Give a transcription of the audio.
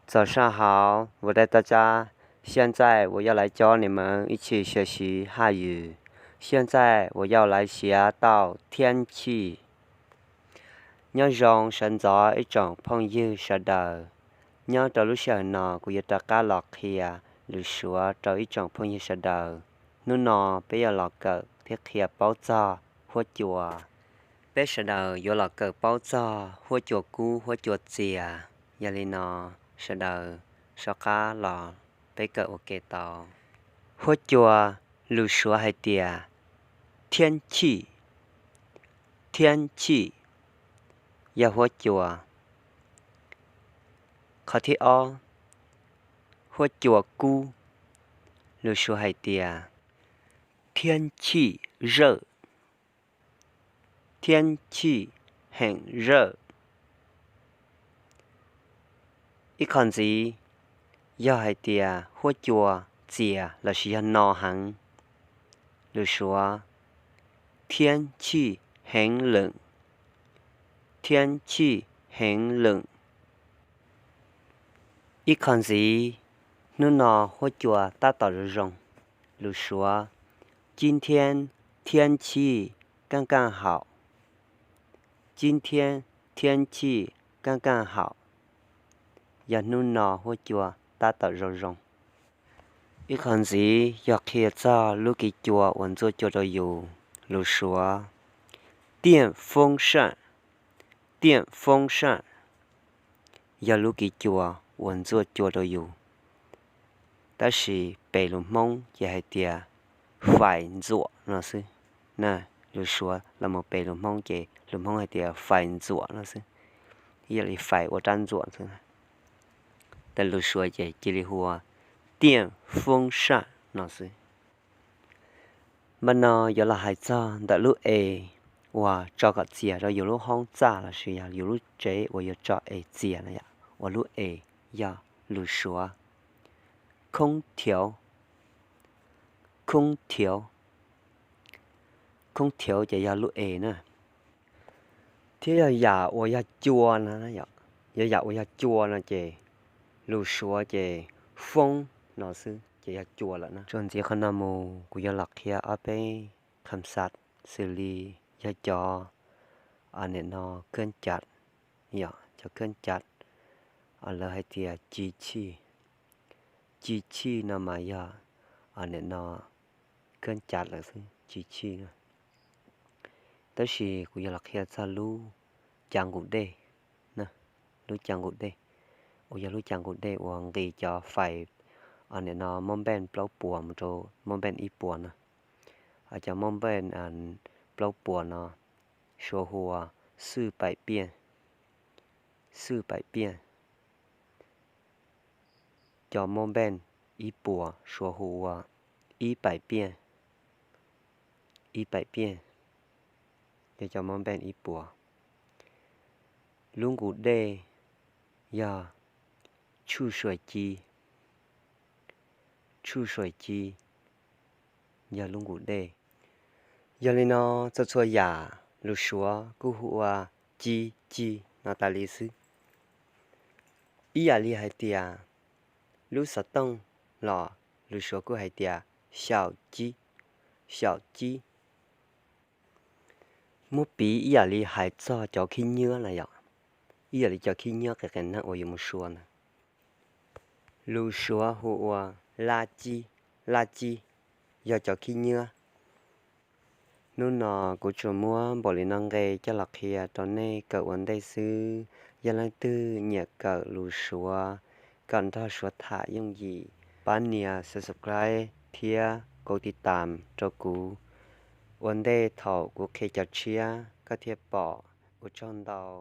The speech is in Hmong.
早上好, 我是大家, 现在我要来教你们一起学习汉语. 现在我要来学到天气. Nyob zoo sawv ntxov ib tsoom phooj ywg sawv daws. Nyob rau lub sij hawm no kuv yuav rov qab los qhia lus Suav rau ib tsoom phooj ywg sawv daws. Hnub no peb yuav los kawm thiab qhia paub txog huab cua. Peb sawv daws yuav los kawm paub txog huab cua kub, huab cua txias. Yog li no, sawv daws soj qab los peb kawm ua ke tau. Huab cua, lus Suav hais tias 天气, 天气, yog huab cua. Qhov thib ob, huab cua kub, lus Suav hais tias 天气热, 天气很热. Ib qho ntxiv, yog hais tias huab cua txias lossis yog no heev, lus Suav, 天气很冷, 天气很冷. Ib qho ntxiv, hnub no huab cua tab tom zoo zoo, lus Suav, 今天天气刚刚好, 今天天气刚刚好, yog hnub no huab cua tab tom zoo zoo. Ib qho ntxiv yog qhia txog lub kev cua uas ntxuaj cua rau yus, lus Suav, 电风扇, 电风扇, yog lub kev cua uas ntxuaj cua rau yus. Tab sis pem lus Hmoob ces hais tias fais ntxuam no xwb. Lus Suav los mus pem lus Hmoob ces lus Hmoob hais tias fais ntxuam no xwb. Yog li fais ua rab ntxuam xwb. Tab lus Suav ces cia li hu ua 电风扇 no xwb. Npaj no yuav los hais txog ntawm lub es uas tso kom txias rau yus lub hoob txaj lossis yog yus lub tsev uas yuav tso es txias no yom, uas lub es yog lus Suav, 空调, 空调, 空调 ces yog lub es na. Thiab yog yam uas yog cua no, yog yam uas yog cua no ces lus Suav ces foob no xwb ces yog cua lawm na. Tsuas ntxiv qhov no mus kuv yuav los qhia ob peb kham xav xws li yog cov nim no khab cam, yog cov khab cam, lawv hais tias ci chij. Ci chij no mas yog nim no khab cam lawm xwb, ci chij na. Tab sis kuv yuav los qhia txog lub cav nqus dej, lub cav nqus dej, uas yog lub cav nqus dej uas nqis cov fais nim no mab npej plaub puas mus rau mab npej ib puas no. Cov mab npej plaub puas no Suav hu ua 四百变, 四百变. Cov mab npej ib puas Suav hu ua 一百变, 一百变, yog cov mab npej ib puas. Lub nqus dej yog 触水机, 触水机, yog lub nqus dej. Yog li no, txhua txhua yam lus Suav kuj hu ua ci ci no tas li xwb. Ib yam li hais tias lub xov tooj los lus Suav kuj hais tias 小鸡, 小鸡. Muab piv ib yam li hais txog cov khib nyiab na yom, ib yam li cov khib nyiab qias qias neeg uas yuav mus sua na, lus Suav hu ua laj cib, laj cib, yog cov khib nyiab. Hnub no kuv tsuas muab npaum li no nqe coj los qhia rau nej kawm ua ntej xwb. Yog leej twg nyiam kawm lus Suav kom nrog Suav tham yooj yim, pab nias subscribe thiab kov tiv tam rau kuv. Ua ntej thaum kuv qhia cov tshiab koj thiaj pom. Ua tsaug ntau.